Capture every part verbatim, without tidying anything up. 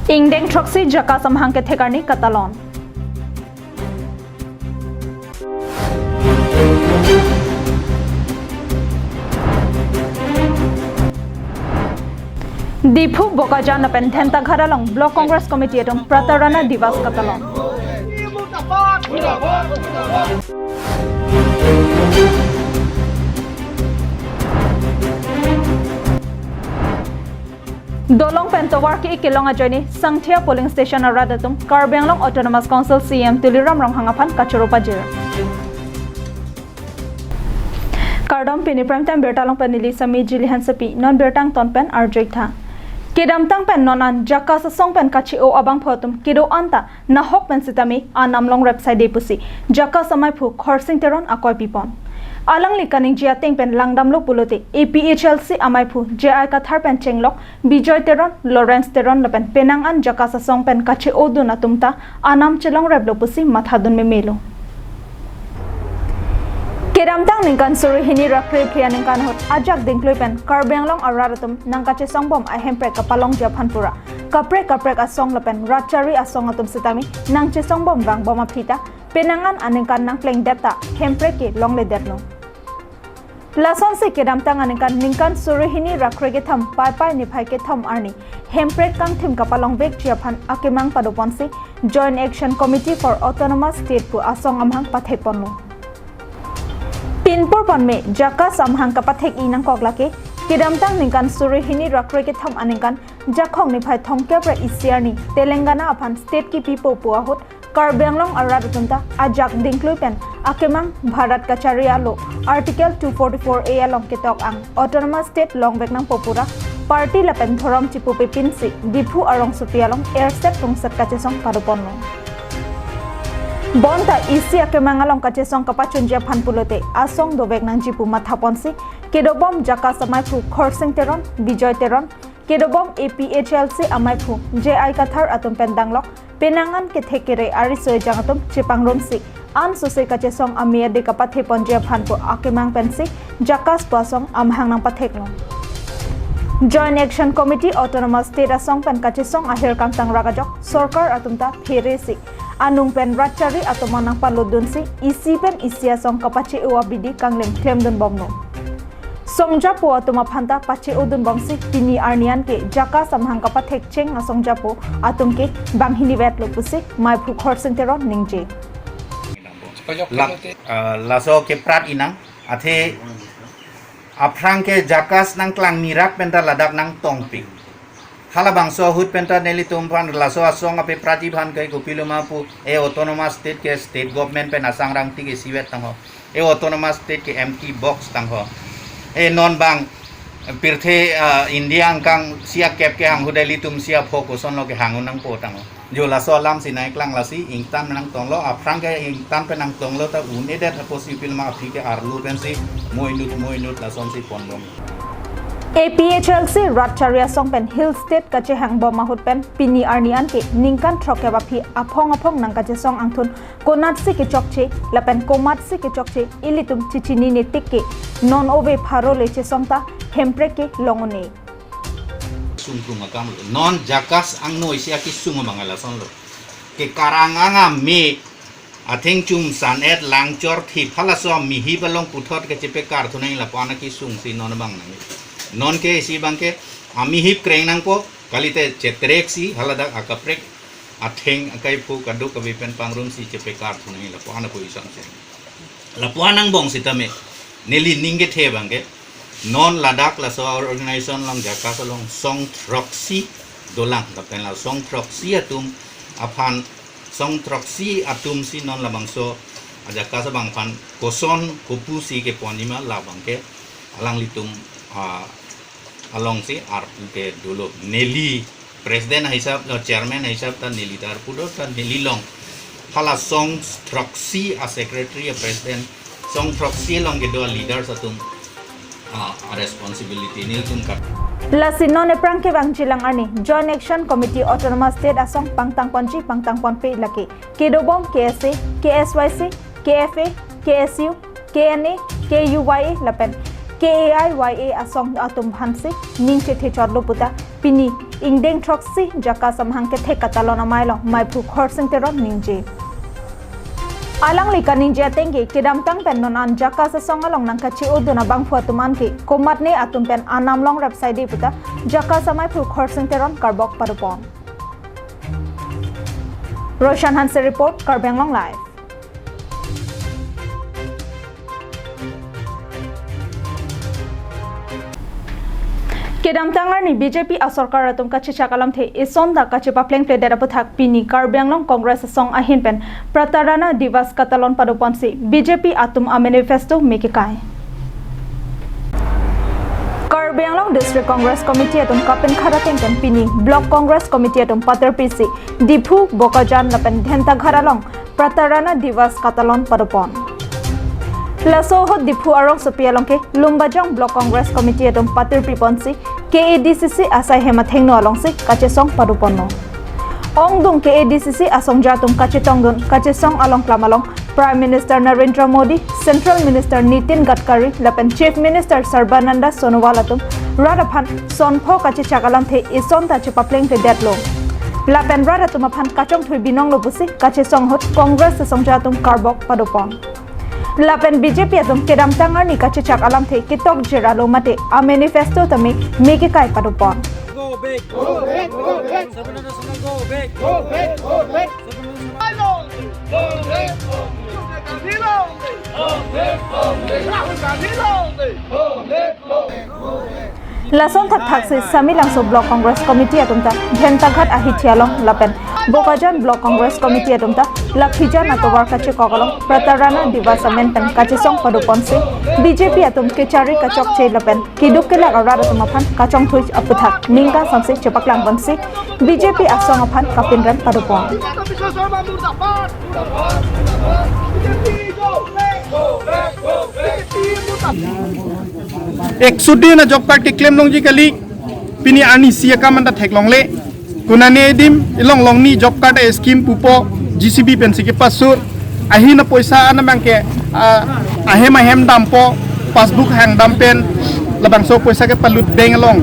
Ingdeng throksi JACAS amahang kethek arni katalon. Diphu, Bokajan lapen Dhentaghat along Block Congress Committee atum Pratarana Divas katalon. Dolong pen tovar ke-ik kelong ajoine Sangthia polling station arat atum Karbi Anglong Autonomous Council CEM Tuliram Ronghang aphan kachoro pajir. Kardom, pini prime time birta along pen neli Sami Jili Hansepi, non birta angton pen arju-ik tha. Kedamtang pen non an JACAS asong pen kache-o abangphu atum kedo-an ta nahok pen sitame anam longrep saide pusi JACAS amaiphu Khorsing Teron akoi pipon. Alangli kaningje ateng pen langdamlo pulote APHLC amaiphu J I Kathar pen chenglok Bijoy Teron, Lawrence Teron lapen penang an JACAS asong pen kache-odun atum ta anam chelongreplo pusi mathadun memelo. Kedamtang ningkan suri hini ra krephli aningkan ahut ajak dingklui pen Karbi Anglong arat atum nangkachesongbom ahemprek kapalongji aphan pura kaprek kaprek asong lapen rat chari asong atum sitame nangchesongbom vangbom aphi ta penang an aningkan nangplengdet ta hemprek ke longledetlo. Lasonsi kedamtang aningkan ningkan suri hini ra krekethom Paipai niphai kethom arni hemprek kangthim kapalongvekji aphan akemang padoponsi Joint Action Committee for Autonomous State pu asong amahang pathekponlo. Pinpur ponme JACAS amahang kapathek-i nangkok lake kedamtang ningkan suri hini ra krekethom aningkan Jakhong niphai thomkep ra isi arni Telangana aphan state kipipo pu ahut Karbi Anglong arat atum ta ajak dingklui pen akemang Bharat kachari alo Article two forty-four A along ketok ang Autonomous State longvek nangpo pura party lapen dhorom chipupepinsi Diphu arongsopi along erset rungset kachesong padoponlo. Bonta isi akemang along kachesong kapachunji aphan pulote asong dovek nangji pu mathaponsi kedobom JACAS amaiphu Khorsing Teron, Bijoy Teron, kedobom APHLC amaiphu J I Kathar atum pen danglok penang an kethek kere ariso ejang atum chepangrumsi ansose kachesong ame ade kapatheponji aphan pu akemang pensi JACAS pu asong amahang nangpatheklo. Joint Action Committee Autonomous State asong pen kachesong ahir kangtang rak ajok sorkar atum ta pheresi anung pen rat chari atum nangpalodunsi isi pen isi asong kapache-o abidi kanglim klemdunbomlo. Songjapo atum aphan ta pache-odunbomsi pini arni an ke JACAS amahang kapathekcheng asongjapo atum ke banghinivetlo pusi maiphu Khorsing Teron ningje. La, ah, laso keprat inang, athe aphrang ke JACAS nangklang mirak penta ladak nangtongpik. Halabangso ahut penta nelitum aphan laso asong apepratji aphan ke kopiloma pu, e autonomous state ke state government pen asang rang tik isivet tangho. E autonomous state ke empty box tangho. E non bang pirthe, ah, India angkang isi akep kehang ahut ilitum isi apho kosonlo kehang un nangpo tangho. Jo laso alam si nangklang lasi ingtan nangtonglo, aphrang ke ingtan pen nangtonglo ta un-edet apotsi pilma aphi ke arlu pensi moinut moinut lasonsi ponbom. APHLC rat chari asong pen Hill State kachehangbom ahut pen pini arni an ke ningkan throkkep aphi aphong aphong nangkachesong angthun konatsi kechokche lapen komatsi kechokche ilitum chechinine tik ke non ove pharo le chesong ta hemprek ke long un-e. Sungkrung akam lo. Non JACAS angno isi akisung abang lasonlo. Ke karang anga me atheng chumsan et langchor thip halaso amihip along puthot kechepekar thunang lapu-an akisungsi non abang nang. Non ke isi abang ke amihip kreng nangpo kalite chetreksi haladak akaprek atheng akaiphu kaduk kabe pen pangrumsi chepekar thunang lapu-an apo isang se. Lapu-an angbong sitame neli ning kethe abang ke non ladak laso organization along JACAS along song throksi dolang lapen la song throksi atum aphan song throksi atumsi non labangso a-JACAS abang aphan koson kopusi keponji ma labang ke alanglitum, ah, alongsi arpu ke dolo. Neli president ahisap, no, chairman ahisap ta neli ta arpu do ta neli along hala song throksi a-secretary a-president, song throksi along kedo a-leaders atum, ah, a-responsibility nelitum kat. Lasi non ephrang kevangjilang arni Joint Action Committee Autonomous State asong pangtangponji pangtangponpe lake kedobom KSA, KSYC, KFA, KSU, KNA, KUYA lapen KAIYA asong atum aphansi ning chethechotlo puta pini ingdeng throksi JACAS amahang kethek katalon amei along Meiphu Khorsing Teron ningje. Alangli kaningje ateng ke kedamtang pen non an JACAS asong along nangkache-odun abangphu atum an ke komatne atum pen anam longrap saide puta JACAS ameiphu Khorsing Teron karbok padopon. Roshan Hanse report, Karbi Anglong Live. Kedamtang arni BJP asorkar atum kachechak alamthe ison ta kachepaplengpledet aputhak pini Karbi Anglong Congress asong ahin pen Pratarana Divas katalon padoponsi BJP atum amanifesto mekekai. Karbi Anglong District Congress Committee atum kapinkhat ateng pen pini Block Congress Committee atum paterpisi Diphu, Bokajan lapen Dhentaghat along Pratarana Divas katalon padopon. Laso ahut Diphu arongsopi along ke Lumbajong Block Congress Committee atum paterpiponsi KADCC asai hem athengno alongsi kachesong padoponlo. Ongdung KADCC asongja atum kachetongdun kachesong along klam along Prime Minister Narendra Modi, Central Minister Nitin Gadkari lapen Chief Minister Sarbananda Sonowal atum rat aphan sonpho kachechak alamthe ison ta chepaplengpledetlo. Lapen rat atum aphan kachongthui binonglo pusi kachesong ahut Congress asongja atum karbok padopon. Lapen BJP atum kedamtang arni kachechak alamthe ketok jeralo mate amanifesto tame mekekai padopon. Go back. Go back, go back. Sabana National go back. Go back, go back. Sabana National. Long live. Long live. Long live. Rahul Gandhi long live. Rahul Gandhi long live. Lason thakthaksi Samelangso Block Congress Committee atum ta Dhentaghat ahithi along lapen Bokajan Block Congress Committee atum ta Laphijan atovar kachekok along Pratarana Divas amen pen kachesong padoponsi BJP atum kechari kachokche lapen keduk kelak arat atum aphan kachongthui aputhak ning kangsamsi chepaklangponsi BJP asong aphan kapinrem padopon. Ekso din a job card keklem longji kali, pini arnisi akam anta theklongle. Konane edim ilong longni job card a scheme pupo, JCB pensi kepasur. Ahin apoisa anamang ke, ah, ahem ahem dampo, passbook hangdam pen labangso poisa kepalut bank along.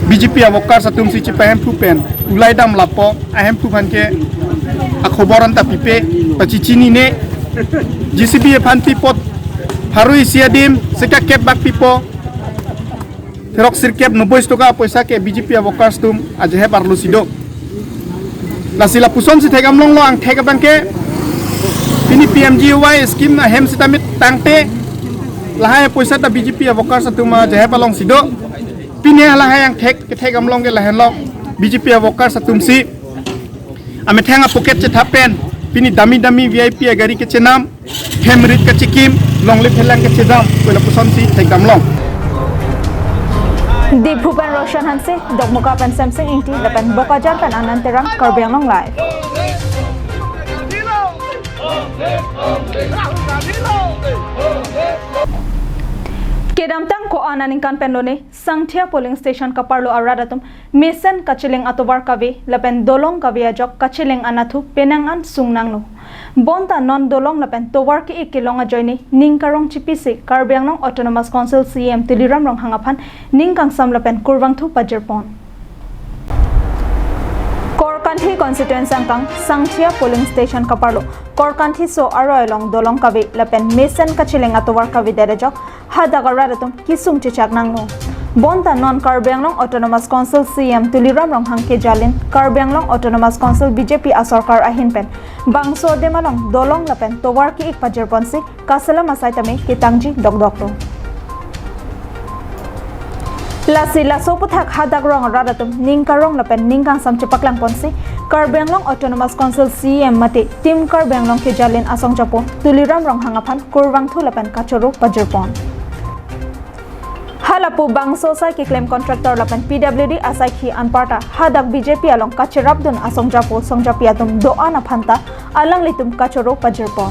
BJP a workers atumsi chepahemphu pen ulai damlappo, ahemphu aphan ke akhobor anta pipe, pachechinine. JCB aphan pipo pharo isi adim, sika kep bak pipo. Therok sirkep noboi toka poisa ke BJP a workers atum ajahep arlosi do. Lasi lapusonsi thekdamlonglo angthek abang ke. Pini PMGY scheme ahem sitame tangte lahai poisa ta BJP a workers atum ajahep alongsi do. Pini lahai angthek kethekdamlong ke lahenlo, BJP a workers atumsi amethang a pocket chethap pen pini dami dami VIP a gari kechenam, hem rit kachekim, longle phelang kechedam, pu lapusonsi thekdamlong. Diphu pen Roshan Hanse, Dokmoka pen Samsing Ingti, lapen Bokajan pen Anand Terang, Karbi Anglong Live. Kedamtang ko-an aningkan pen lone, Sangthia polling station kaparlo arat atum mesen kacheleng atovar kave lapen dolong kave ajok kacheleng anatthu penang an sungnanglo. Bonta non dolong lapen tovar ke-ik kelong ajoine ning karong chipisi Karbi Anglong Autonomous Council CEM Tuliram Ronghang aphan ning kangsam lapen kurvangthu pajirpon. Korkanthi constituency angkang Sangthia polling station kaparlo Korkanthi so aroi along dolong kave lapen mesen kacheleng atovar kavedet ajok hadak arat atum kesung chechak nanglo. Bonta non Karbi Anglong Autonomous Council CEM Tuliram Ronghang kejalin Karbi Anglong Autonomous Council BJP asorkar ahin pen bangso adim along dolong lapen tovar ke-ik pajirponsi kaselam asai tame ketangji dokdoklo. Lasi laso aputhak hadak rong arat atum ning karong lapen ning kangsam chepaklangponsi Karbi Anglong Autonomous Council CEM mate Team Karbi Anglong kejalin asongjapo Tuliram Ronghang aphan kurvangthu lapen kachoro pajirpon. Halapu bangso asai keklem contractor lapen PWD asaikhi anparta hadak BJP along kacherapdun asongjapo songjapi atum do-an aphanta alanglitum kachoro pajirpon.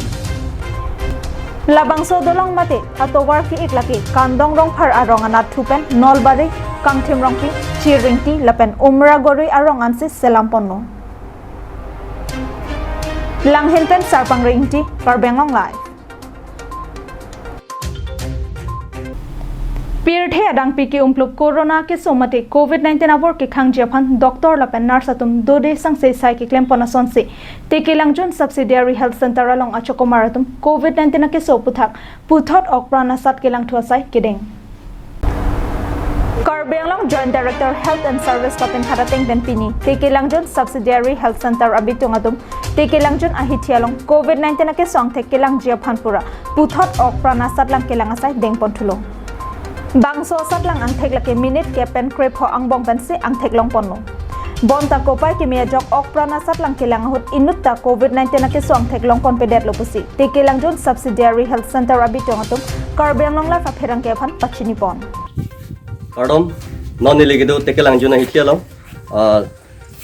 Labangso dolong mate atovar ke-ik lake Kandong Rongphar arong anatthu pen Nolbari, Kangthim Rongpi, Chiringti lapen Umragori arong ansi selamponlo. Langhin pen Sarpang Ringti, Karbi Anglong Live. Pirthe adang piki umpluk corona keso mate covid nineteen abor kekhangji aphan doctor lapen nurse atum dode sangse sai keklem pon asonsi Tekelangjun Subsidiary Health Center along achokomar atum covid nineteen akeso aputhak puthot okpran asat kelangthu asai kedeng. Karbi Anglong Joint Director Health and Service Department khadateng pen pini Tekelangjun Subsidiary Health Center abitung atum Tekelangjun ahithi along covid nineteen akeso angthek kelangji aphan pura puthot okpran asat lang kelang asai deng pon thulo. Bangso asat lang angthek lake minute kep pen krepho angbong pensi angthek long ponlo. Bonta kopai keme ajok okpran asat lang kelang ahut inutta covid nineteen akeso angthek long pon pedetlo pusi Tekelangjun Subsidiary Health Center abitung atum Karbi Anglong Live apherangke aphan pachini pon. Kardom, non neli kedo Tekelangjun ahithi along. Ah,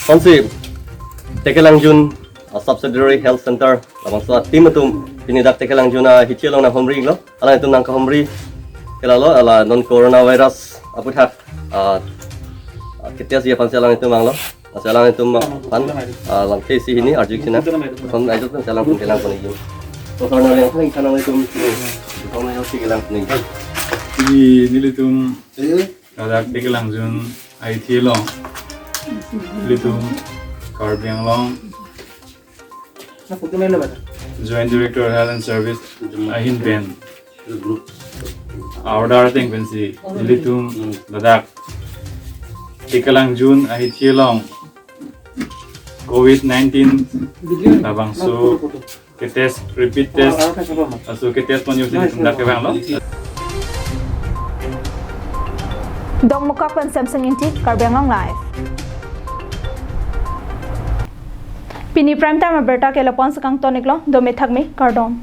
konsi Tekelangjun, ah, Subsidiary Health Center labangso a-team atum pini dak Tekelangjun ahithi along nanghumri lo. Alanglitum nangkahumri ke lalo, ala non coronavirus aputhak, ah, ah, ketest ji aphansi alanglitum vanglo. Lasi alanglitum aphan, ah, lamthe isi hini arju sinang. Son ajo pen alanglitum kelang pon ikji. Son ajo si kelang pon ikji. Ini, nelitum ladak Tekelangjun ahithi along, nelitum Karbi Anglong Joint Director Health and Service ahin pen order ateng pensi nelitum ladak Tekelangjun ahithi along covid nineteen labangso ketest, rapid test, laso ketest pon jongsi nelitum dak kevanglo. Dongmukak pen Samson Ingti, Karbi Anglong Live. Pini prime time abirta ke lapu-an si kangton iklo, dome thakme, kardom.